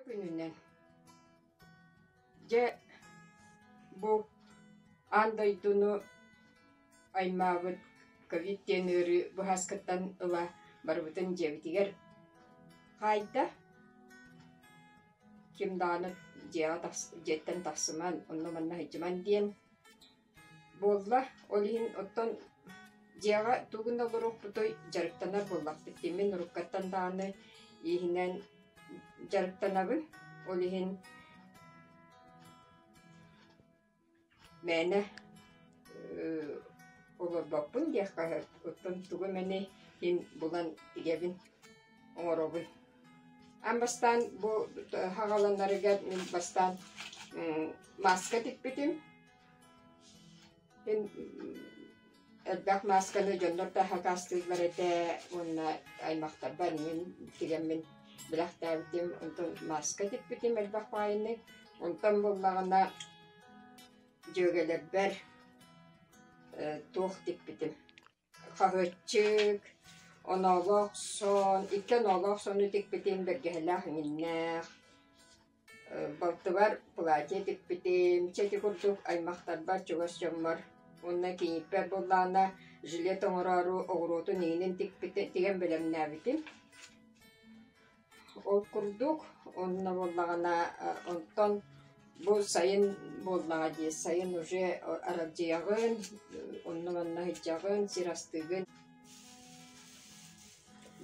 Күнүнэн Дьэ, бу аан дойдуну аймаабыт ковид диэн ыарыы быһааскыттан ыла барыбытын дьиэбитигэр хаайда. Ким даҕаны дьиэҕэ дьиэттэн тахсыман, онно-манна сылдьыман диэн буолла. Ол иһин оттон дьиэҕэ тугун да олоруохпутуй, дьарыктанар буоллахпыт дии. Мин уруккаттан даҕаны ииһинэн дьарыктанабын. Ол иһин мээнэ олорбоппун диэххэ сөп. Оттон тугу эмэни иһин булан тигэбин, оҥоробун. Аан бастаан бу хаҕаланарыгар мин бастаан мааска тикпитим. Мин элбэх маасканы дьоннор да сакаастыыллар этэ уонна аймахтарбар мин тигэммин бэлэхтээбитим. Онтон мааска тикпитим элбэх баайыны. Онтон буоллаҕына дьүөгэлэрбэр туох тикпитим Хаһыаччык, оноолоох сон, икки оноолоох сону тикпитим, бэргэһэлээх иҥиннээх, балтыбар платье тикпитим, чэ ити курдук аймахтарбар, чугас дьоммор уонна кийииппэр буоллаҕына жилет оҥороору оҕуруотун иҥинин тикпитим, тигэн бэлэмнээбитим. Ол курдук онно буоллаҕына онтон бу сайын буоллаҕа дии, сайын уже аралдьыйаҕын, онно-манна сылдьаҕын, сир астыыгын.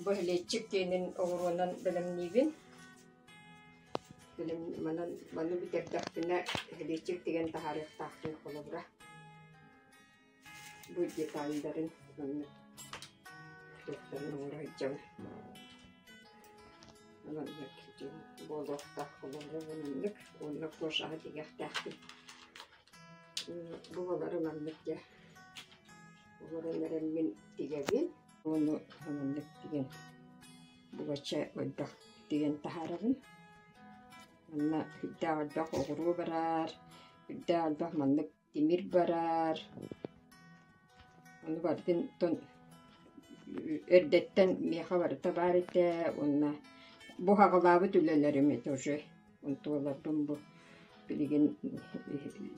Бу һэлиэччик диэнин оҕуруонан бэлэмниибин. Манан маны бүтэрдэхпинэ һэлиэччик тигэн таһаарыахтаахпын холобура. Бу деталларын маннык туохтарын оҥоро сылдьабын. Маннык буолуохтаах холобура маннык уонна кожаҕа тигиэхтээхпин. Бу балары маннык дьэ олорон эрэммин тигэбин. Уону маннык тигэн бугачча элбэх тигэн таһаарабын. Манна үрдээх элбэх оҕуруо барар, үрдээх элбэх маннык тимир барар, ону барытын эрдэттэн миэхэ барыта баар этэ уонна бу хаҕылаабыт үлэлэрим это уже онтуоларбын бу билигин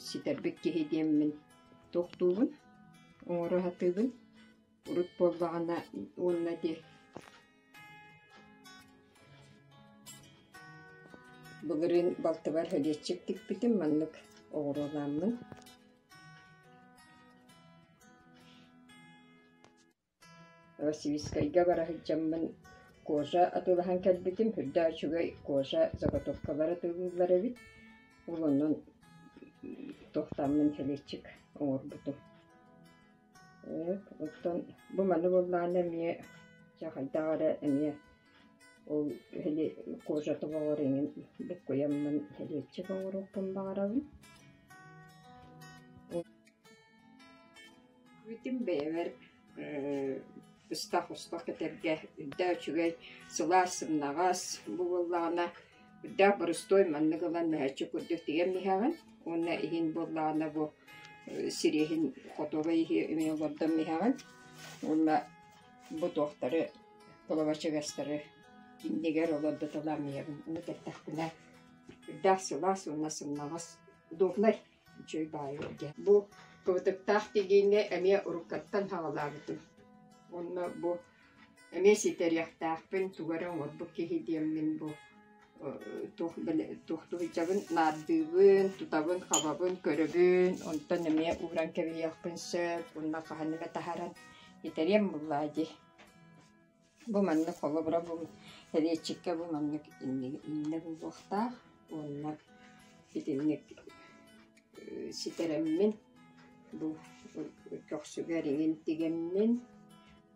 ситэрбит киһи диэммин туохтуубун, оҥоро сатыыбын. Урут буоллаҕына уонна ити Былырыын балтыбар һэлиэччик тикпитим, маннык оҕуруолааммын. Новосибирскайга бара сылдьаммын кожа атыылаһан кэлбитим, үрдээх үчүгэй кожа заготовкалара атыылыыллар эбит. Ол онон туохтааммын һэлиэччик оҥорбутум. Оттон бу маны буоллаҕына эмиэ чэ хайдах эрэ эмиэ ол кожа тобоҕор иҥин буккуйаммын һэлиэччик оҥоруохпун баҕарабын. Бүтүн бэйэбэр быстах-остох кэтэргэ үрдээх үчүгэй сылаас сымнаҕас бу буоллаҕына үрдээх боростуой маннык ылан мөһөөччүк курдук тигэн иһэҕин уонна иһин буоллаҕына бу сириэһин хотуобай иһи эмиэ олордон иһэҕин уонна бу туохтары головачыгастары иннигэр олордуталаан иһэбин ону кэттэхпинэ үрдээх сылаас уонна сымнаҕас удобнай үчүгэй баайы диэн. Бу кыбытыктаах тигиини эмиэ уруккаттан саҕалаабытым. Уонна бу эмиэ ситэриэхтээхпин, тугу эрэ оҥорбут киһи диэммин бу туох туох сылдьабын, наардыыбын, тутабын, хабабын, көрөбүн, онтон эмиэ ууран кэбиһиэхпин сөп уонна хаһан эмэ таһааран итэриэм буоллаа дии. Бу маннык холобура бу эриэччиккэ бу маннык иннэ буолуохтаах уонна итинник ситэрэммин бу көхсүгэр иҥин тигэммин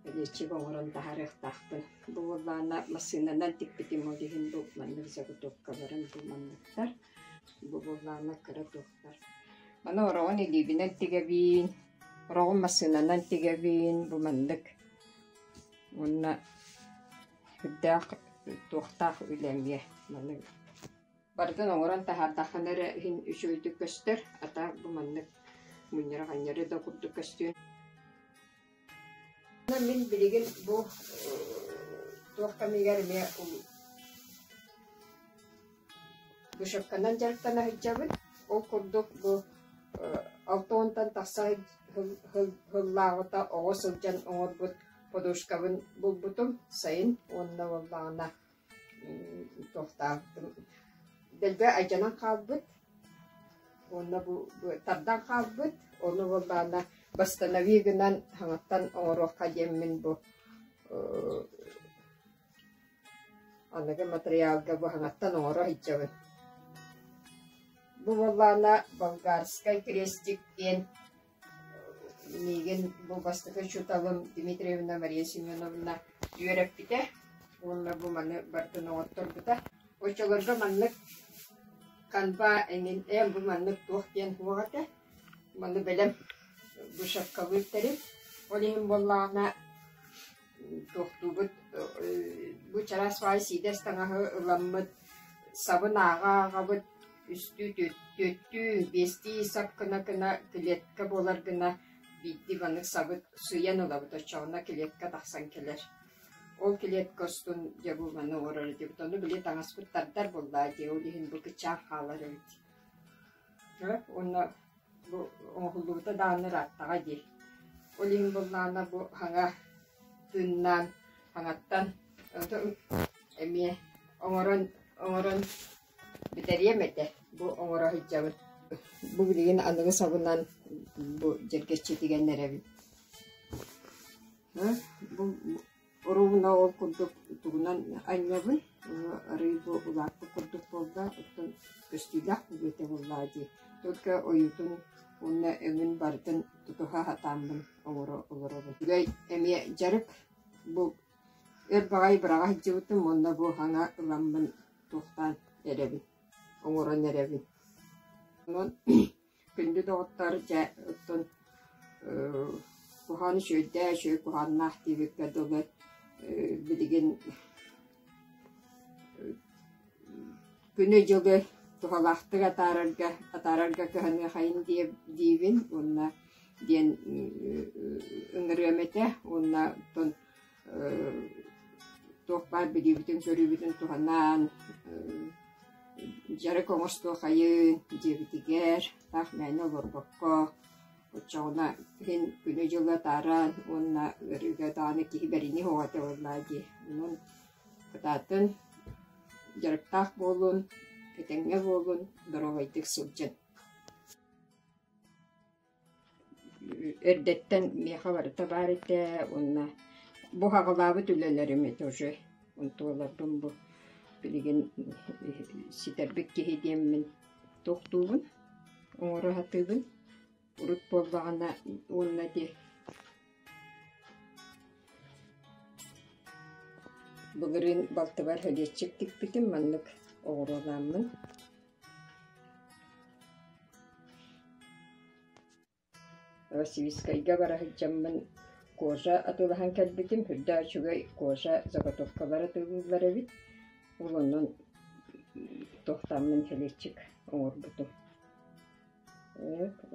эриэччик оҥорон таһаарыахтаахпын. Бу буоллаҕына массыынанан тикпитим ол иһин бу маннык заготовкаларым бу манныктар. Бу буоллаҕына кыра туохтар. Маны ороҕун илиибинэн тигэбин, ороҕун массыынанан тигэбин бу маннык Уонна сүрдээх туохтаах үлэ эмиэ маннык барытын оҥорон таһаардаххына эрэ иһин үчүгэйдик көстөр, а так бу маннык мунньары-ханньары да курдук көстүөн. Мин билигин бу туох кэмигэр эмиэ. Вышивканан дьарыктана сылдьабын. Ол курдук бу 60-тан тахса сыллааҕыта оҕо сылдьан оҥорбут подушкабын булбутум сайын уонна буоллаҕына туохтаабытым дэлби алдьанан хаалбыт уонна бу тардан хаалбыт, ону буоллаҕына восстанови гынан хаҥаттан оҥоруохха диэммин бу аныгы матырыйаалга бу хаҥаттан оҥоро сылдьабын. Бу буоллаҕына болгарскай крестик диэн миигин бу бастакы учууталым Дмитриевна Мария Семеновна үөрэппитэ уонна бу маны барытын оҥотторбута. Оччолорго маннык канва эҥин эн бу маннык туох диэн суох этэ. Маны бэлэм вышивкалыыр тэрил. Ол иһин буоллаҕына туохтуубут бу чараас баҕайы сиидэс таҥаһы ыламмыт сабын ааҕа-ааҕабыт үстүү, түөртүү, биэстии сап гына-гына клетка буолар гына биирдии маннык сабы сыыйан ылабыт, оччоҕуна клетка тахсан кэлэр. Ол клетка устун дьэ бу маны оҥорор этибит, ону били таҥаспыт тардар буоллаа дии, ол иһин бу кыччаан хаалар эбит. Уонна бу оҥоһуллубута даҕаны ырааттаҕа дии. Ол иһин буоллаҕына бу хаҥа тыыннаан хаҥаттан эмиэ оҥорон оҥорон бүтэриэм этэ. Бу оҥоро сылдьабын. Бу билигин аныгы сабынан бу дьэргэччи тигэн эрэбин. Бу Оруобуна ол курдук тугунан анньабын, арыый бу улааппыт курдук буолла, оттон көстүүлээх бүлүүтэ буоллаҕа дии. Только ойуутун уонна өҥүн барытын тутуһа сатааммын оҥоро олоробун. Үчүгэй эмиэ дьарык бу өр баҕайы быраҕа сылдьыбытым уонна бу саҥа ыламмын туохтаан эрэбин, оҥорон эрэбин. Онон Күндү доҕоттор, дьэ, оттон куһаҕан үчүгэйдээх, үчүгэй куһаҕаннаах диэбиккэ дылы билигин күнү-дьылы туһалаахтык атаарарга атаарарга кыһаныахайын диибин уонна диэн ыҥырыам этэ уонна оттон туох баар билиибитин-көрүүбүтүн туһанан дьарык оҥостуохайын дьиэбитигэр таах мээнэ олорбокко оччоҕуна иһин күнү-дьылы атааран уонна ыарыыга даҕаны киһи бэриниэ суоҕа этэ буоллаҕа дии. Онон кытаатын дьарыктаах буолун, этэҥҥэ буолун, доруобайдык сылдьын. Эрдэттэн миэхэ барыта баар этэ уонна бу аҕалаабыт үлэлэрим это уже онтуоларбын бу билигин ситэрбит киһи диэммин туохтуубун, оҥоро сатыыбын. Урут буоллаҕына уонна ити былырыын балтыбар сэлиэччик тикпитим маннык оҕуруолааммын. Новосибирскайга бара сылдьаммын кожа атыылаһан кэлбитим, үрдээх үчүгэй кожа заготовкалар атыылыыллар эбит. Ол онон туохтааммын сэлиэччик оҥорбутум.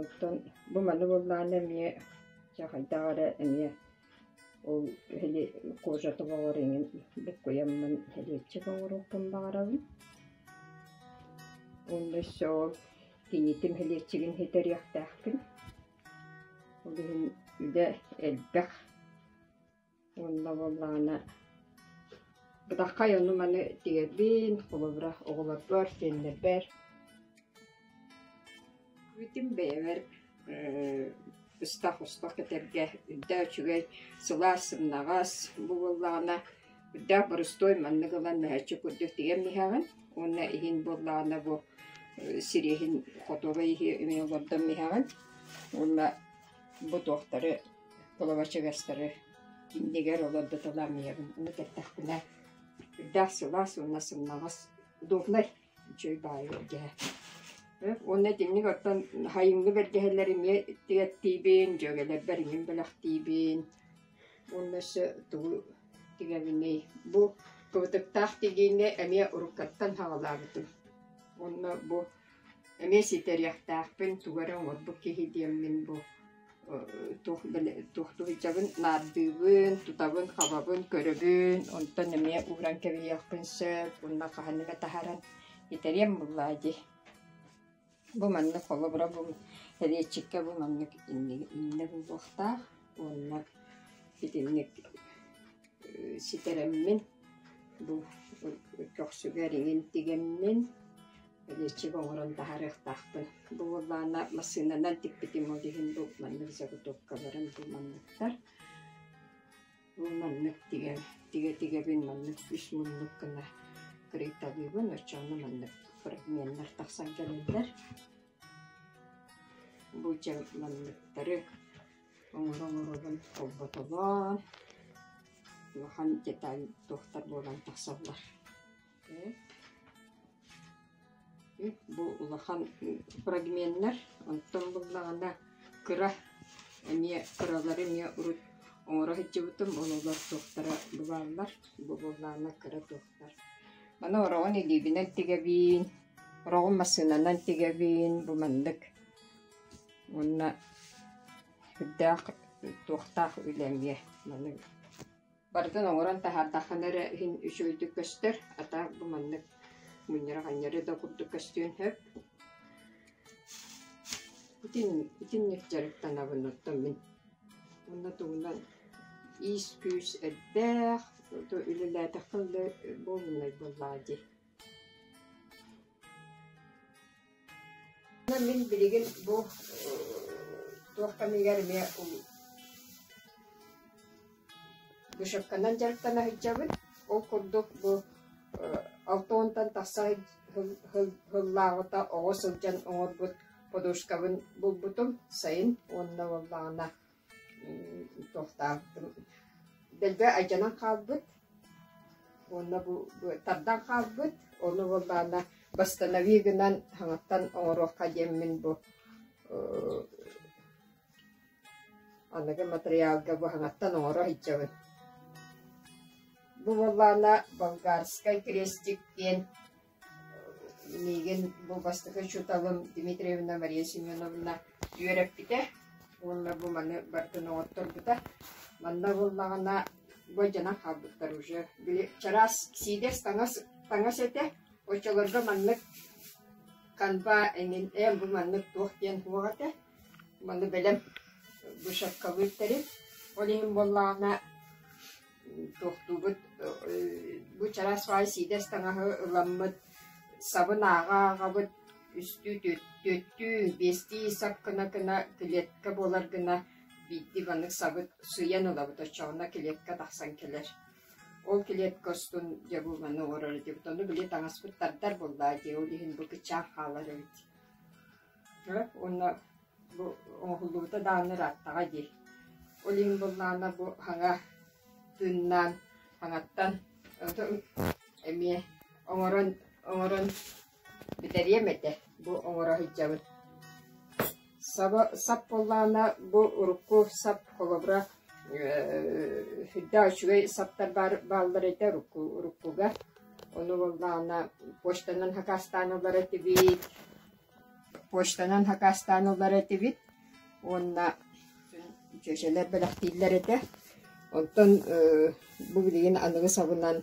Оттон бу маны буоллаҕына эмиэ чэ хайдах эрэ эмиэ ол кожа тобоҕор эҥин буккуйаммын сэлиэччик оҥоруохпун баҕарабын. Уонна өссө ол кинитим сэлиэччигин ситэриэхтээхпин. Ол иһин үлэ элбэх. Уонна буоллаҕына бытаххай ону-маны тигэрбин, холобура, оҕолорбор, сиэннэрбэр. Бүтүн бэйэбэр быстах-остох кэтэргэ үрдээх үчүгэй сылаас сымнаҕас бу буоллаҕына үрдээх боростуой маннык ылан мөһөөччүк курдук тигэн иһэҕин уонна иһин буоллаҕына бу сириэһин хотуобай иһи эмиэ олордон иһэҕин уонна бу туохтары головачыгастары иннигэр олордуталаан иһэбин. Ону кэттэхпинэ үрдээх сылаас уонна сымнаҕас удобнай үчүгэй баҕайы бэргэһэ. Уонна итинник оттон сайыҥҥы бэргэһэлэри эмиэ тигэттиибин, дьүөгэлэрбэр иҥин бэлэхтиибин. Уонна өссө тугу тигэбиний? Бу кыбытыктаах тигиини эмиэ уруккаттан саҕалаабытым. Уонна бу эмиэ ситэриэхтээхпин, тугу эрэ оҥорбут киһи диэммин бу туох туох сылдьабын, наардыыбын, тутабын, хабабын, көрөбүн, онтон эмиэ ууран кэбиһиэхпин сөп уонна хаһан эмэ таһааран Итэриэм буллаа дии. Бу маннык холобура бу кэлиэччиккэ бу маннык иннэ буолуохтаах уонна итинник ситэрэммин бу көхсүгэр иҥин тигэммин кэлиэччик оҥорон таһаарыахтаахпын. Бу буоллаҕына массыынанан тикпитим ол иһин бу маннык заготовкаларым бу манныктар. Бу маннык тигэ тигэ-тигэбин маннык үс муннук гына кырыйталыыбын, оччоҕуна маннык фрагменнар тахсан кэлэллэр. Бу дьэ манныктары оҥоро-оҥоробун холботолоон улахан деталь туохтар буолан тахсаллар. Бу улахан фрагменнар, онтон буллаҕына кыра эмиэ кыралары эмиэ урут оҥоро сылдьыбытым, ол олор туохтара бу бааллар, бу буоллаҕына кыра туохтар. Маны ороҕун илиибинэн тигэбин, ороҕун массыынанан тигэбин, бу маннык. Уонна сүрдээх туохтаах үлэ эмиэ маннык. Барытын оҥорон таһаардаххына эрэ иһин үчүгэйдик көстөр, а так бу маннык мунньара-ханньары да курдук көстүөн сөп. Итинник дьарыктанабын оттон мин. Уонна тугунан иис-күүс элбэх, үлэлээтэххэ да буолунай буоллаҕа дии. Мин билигин бу туох кэмигэр эмиэ вышивканан дьарыктана сылдьабын. Ол курдук бу 60-тан тахса сыллааҕыта оҕо сылдьан оҥорбут подушкабын булбутум сайын уонна буоллаҕына туохтаабытым дэлби алдьанан хаалбыт уонна бу тардан хаалбыт ону буоллаҕына восстанови гынан хаҥаттан оҥоруохха диэммин бу аныгы матырыйаалга бу хаҥаттан оҥоро сылдьабын. Бу буоллаҕына болгарскай крестик диэн Миигин бу бастакы учууталым Дмитриевна Мария Семеновна үөрэппитэ уонна бу маны барытын оҥотторбута. Манна буоллаҕына бу дьонон хаалбыттар уже. Били чараас сиидэс таҥас таҥас этэ. Оччолорго маннык канва эҥин ээ бу маннык туох диэн суох этэ. Маны бэлэм вышивкалыыр тэрил. Ол иһин буоллаҕына Туохтуубут бу чараас баҕайы сиидэс таҥаһы ыламмыт, сабын ааҕа-ааҕабыт, үстүү, түөртүү, биэстии сап гына-гына клетка буолар гына биирдии маннык сабы сыыйан ылабыт, оччоҕуна клетка тахсан кэлэр. Ол клетка устун дьэ бу маны оҥорор этибит, ону били таҥаспыт тардар буоллаҕа дии, ол иһин бу кыччаан хаалар эбит. Уонна Бу оҥоһуллубута даҕаны ырааттаҕа дии. Ол иһин буоллаҕына бу хаҥа тыыннаан хаҥаттан эмиэ оҥорон оҥорон бүтэриэм этэ. Бу оҥоро сылдьабын. Саба сап буоллаҕына бу урукку сап холобура сүрдээх үчүгэй саптар баар бааллар этэ урукку уруккуга. Ону буоллаҕына почтанан хакаастаан ылар этибит. Почтанан сакаастаан ылар этибит уонна чүөчэлэр бэлэхтииллэр этэ. Онтон бу билигин аныгы сабынан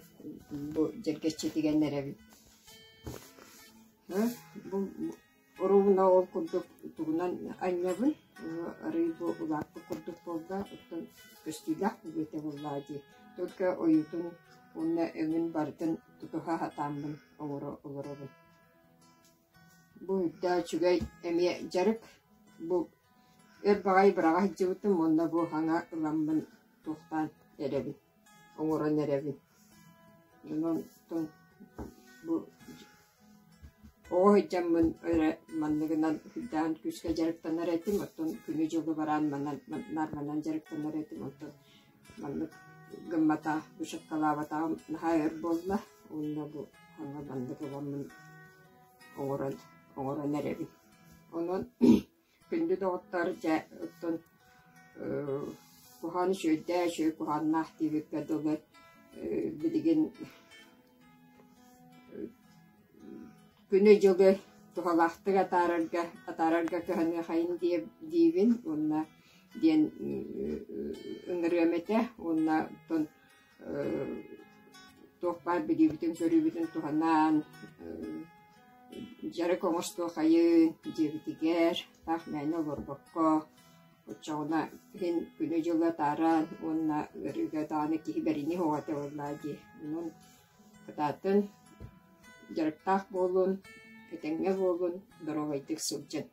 бу дьэргэччи тигэн эрэбит. Бу оруобуна ол курдук тугунан анньабын, арыый бу улааппыт курдук буолла, оттон көстүүлээх бүлүүтэ буоллаҕа дии. Только ойуутун уонна өҥүн барытын тутуһа сатааммын оҥоро олоробун. Бу үрдээх үчүгэй эмиэ дьарык. Бу өр баҕайы быраҕа сылдьыбытым уонна бу хаҥа ыламмын туохтаан эрэбин, оҥорон эрэбин. Онон бу оҕо сылдьаммын эрэ манныгынан сүрдээҕин күүскэ дьарыктанар этим, оттон күнү-дьылы бараан манан наар манан дьарыктанар этим, онтон маннык гымматах, вышивкалаабатаҕым наһаа өр буолла уонна бу хаҥа маннык ыламмын оҥорон оҥорон эрэбин. Онон күндү доҕоттор, дьэ, оттон куһаҕан үчүгэйдээх, үчүгэй куһаҕаннаах диэбиккэ дылы билигин күнү-дьылы туһалаахтык атаарарга атаарарга кыһаныахайын диибин уонна диэн ыҥырыам этэ уонна оттон туох баар билиибитин-көрүүбүтүн туһанан. Дьарык оҥостуохайын дьиэбитигэр таах мээнэ олорбокко, оччоҕуна иһин күнү-дьылы атааран уонна ыарыыга даҕаны киһи бэриниэ суоҕа этэ буоллаҕа дии. Онон кытаатын, дьарыктаах буолун, этэҥҥэ буолун, доруобайдык сылдьын.